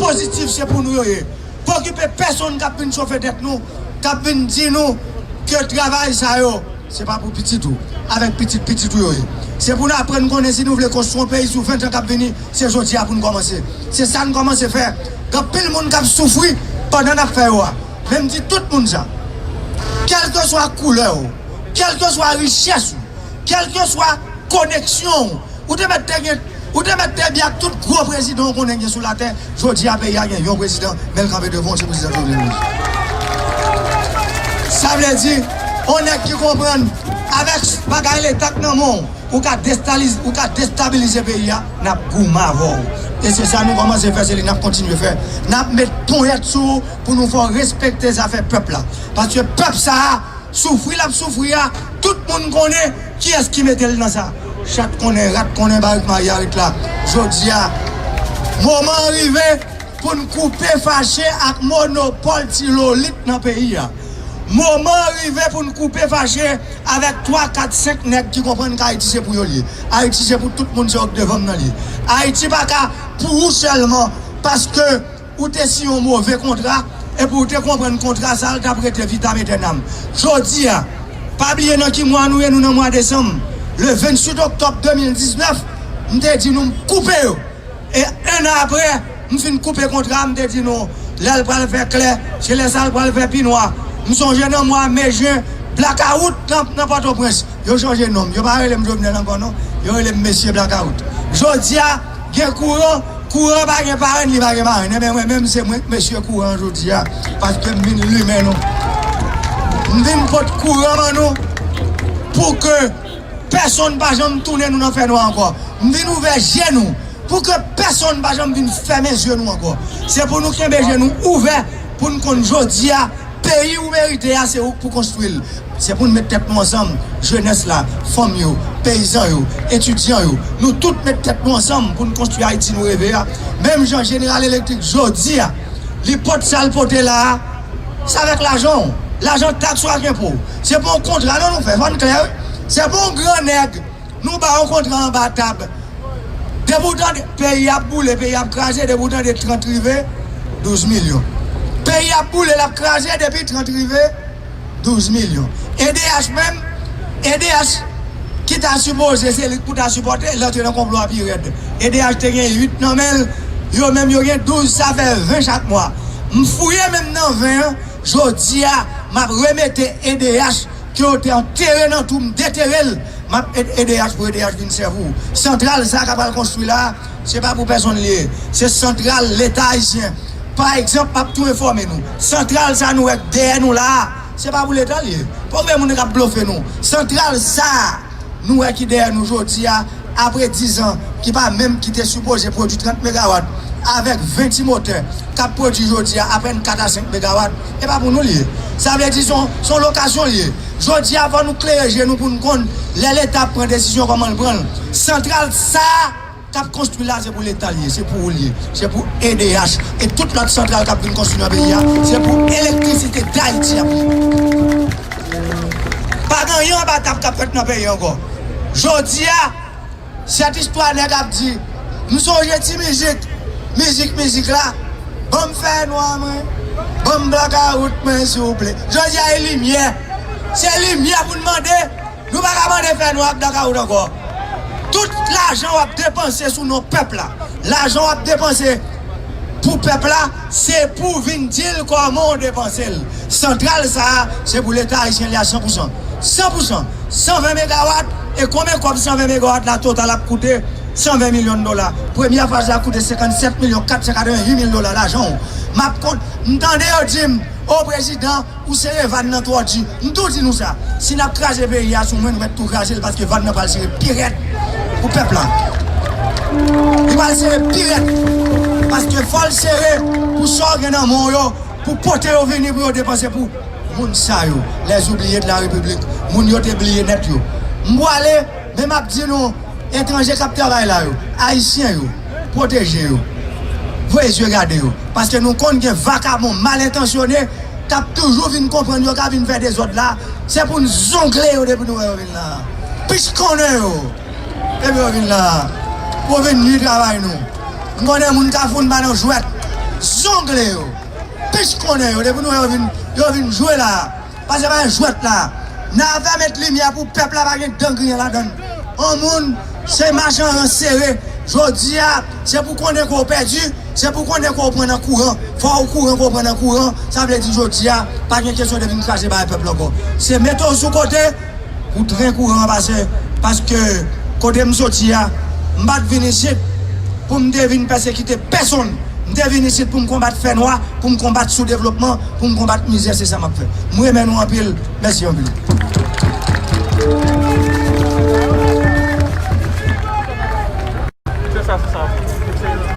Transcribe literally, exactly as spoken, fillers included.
Pozitif, se pou nou yo ye. Pa okipe pèsonn k ap vin chofe tèt nou, k ap vin di nou ke travay sa yo, se pa pou pitit ou, avèk pitit pitit ou yo ye. Se pou n aprann konnen si nou vle konstwi yon peyi sou ven tan k ap vini, se jodi a pou n kòmanse. Se sa n kòmanse fè. Gen anpil moun k ap soufri pandan n ap fè yo a. Men m di tout moun sa. Kèlkeswa koulè w, kèlkeswa richès ou, kèlkeswa koneksyon w, ou te mèt te gen, ou te mèt te byen ak tout gwo prezidan w konnen gen sou latè. Jodi a, peyi a gen yon prezidan, men l kanpe devan w, se prezidan Jovenel Moïse. Sa vle di, yon nèg ki konprann, avèk bagay leta k nan men w, ou ka destaliz-, ou ka destabilize peyi a, n ap goumen avè w. E se sa nou kòmanse fè, se li n ap kontinye fè. N ap met ponyèt sou ou pou nou fè w respekte zafè pèp la. Paske pèp sa a, soufri l ap soufri a, tout moun konnen kiyès ki mete l nan sa. Chat konnen, rat konnen, barik mayi a ret la. Jodi a, moman an rive pou n koupe fache ak monopòl ti lolit nan peyi a. Moman an rive pou n koupe fache avèk twa, kat, senk nèg ki konprann ke Ayiti se pou yo l ye. Ayiti se pou tout moun, se yo k devan m nan l ye. Ayiti pa ka pou ou sèlman, paske ou te siyen yon move kontra, epi ou te konprann kontra sa a, l t ap rete vitam etènam. Jodi a, pa bliye nan ki mwa nou ye, nou nan mwa desanm. Le venntuit oktòb de mil diznèf, m te di nou m koupe yo. E en an apre, m fin koupe kontra a, m te di nou, lè l pral fè klè, se lè sa l pral fè pi nwa. M sonje nan mwa me, jen, blakawout nan, nan Pòtoprens. Yo chanje non m. Yo pa rele m Jovenel ankò non. Yo rele m Mesye Blakawout. Jodi a, gen kouran, kouran pa gen parenn, li pa gen marenn. Enben, mwen menm, se mwen k mesye kouran an jodi a, paske m vin limen nou. M vin pot kouran ban nou pou ke pèsonn pa janm tounen nou nan fènwa ankò. M vin ouvè je nou pou ke pèsonn pa janm vin fèmen zye nou ankò. Se pou nou kenbe je nou ouvè, pou n konn jodi a, peyi ou merite a, se ou k pou konstwi l. Se pou n met tèt nou ansanm, jenès la, fanm yo, peyizan yo, etidyan yo, nou tout met tèt nou ansanm pou n konstwi Ayiti nou reve a. Menm jan Jeneral Elektrik jodi a, li pote sa l pote la a, se avèk lajan w, lajan taks ou ak enpo w. Se pa yon kontra non nou fè, fò n klè wi. Se pa yon gran nèg nou ba yon kontra anba tab. Depi w tande peyi ap boule, peyi ap kraze, depi w tande trant rive, douz milyon. Peyi ap boule, l ap kraze depi trant rive, douz milyon. E D H menm, E D H ki ta sipoze se li k pou ta sipòte, l antre nan konplo a pi rèd. E D H te gen uit nan men l, yo menm yo gen douz, sa fè ven chak mwa. M fouye menm nan ven an, jodi a, m ap remete E D H ke yo te antere nan twou, m detere l, m ap ede E D H pou E D H vin sèvi w. Santral sa a k ap al konstwi la a, se pa pou pèsonn li ye. Se santral Leta ayisyen. Pa egzanp, m ap tou enfòme nou. Santral sa a nou wè k dèyè nou la a, se pa pou Leta li ye. Pa okipe moun k ap blofe nou. Santral sa a nou wè ki dèyè nou jodi a, apre diz an, ki pa menm ki te sipoze pwodui trant megawat, avèk ven ti motè k ap pwodui jodi a apèn kat a senk megawat, e pa pou nou li ye. Sa vle di se yon, se yon lokasyon li ye. Jodi a, fò nou klere je nou pou n konn lè Leta ap pran desizyon kòman l pran l. Santral sa a k ap konstwi la, se pou Leta li ye, se pou ou li ye, se pou E D H. E tout lòt santral k ap vin konstwi nan peyi a, se pou Elektrisite Dayiti ap ye. Pa Anyen anba tab k ap fèt nan peyi ankò. Jodi a, sèt istwa nèg ap di, m sonje ti mizik, mizik, mizik la, ban m fè nwa mwen, ban m blakawout mwen souple. Jodi a, e limyè. Se limyè pou n mande. Nou pa ka mande fè nwa ak blakawout ankò. Tout lajan w ap depanse sou non pèp la, lajan w ap depanse pou pèp la, se pou vin di l kòman w depanse l. Santral sa a, se pou Leta ayisyen li a san pou san. San pou san. San ven megawat, e konbyen kòb san ven megawat la total ap koute? San ven milyon dola. Premyè faz la koute senkannsèt milyon kat san katrevenhuit mil dola lajan w. M ap kont, m tande yo di m, o prezidan, ou sere vàn nan twò di. M tou di nou sa. Si n ap kraze peyi a sou mwen, nou mèt tou kraze l paske vàn nan pral sere pi rèd pou pèp la. Li pral sere pi rèd. Paske fò l sere pou sa w gen nan men w yo, pou pote yo vini pou yo depanse pou moun sa yo, les oubliés de la République, moun yo te bliye nèt yo. M pwale, men m ap di nou, etranje k ap travay la yo, ayisyen yo, pwoteje yo. Voye zye gade yo. Paske nou konn gen vakabon mal entansyone k ap toujou vin konprann yo ka vin fè dezòd la. Se pou n zongle yo depi nou wè yo vin la. Pich konnen yo depi yo vin la. Pou vin nwi travay nou. M konnen moun Kafou n pa nan jwèt. Zongle yo. Pich konnen yo depi nou wè yo vin, yo vin jwe la. Paske pa gen jwèt la. Nan afè met limyè pou pèp la, pa gen dan griyen ladan l. On moun, se machan ran sere. Jodi a, se pou konnen ke w pèdi, se pou konnen ke w pran nan kouran. Fò w kouran ke w pran nan kouran. Sa vle di jodi a, pa gen kesyon de vin kraze bagay pèp la ankò. Se mete w sou kote pou tren kouran an pase. Paske kote m soti a, m pa t vin isit pou m te vin pèsekite pèsonn. M te vin isit pou m konbat fènwa, pou m konbat soudevlopman, pou m konbat mizè, se sa m ap fè. M renmen nou anpil, mèsi anpil. Se sa, se sa.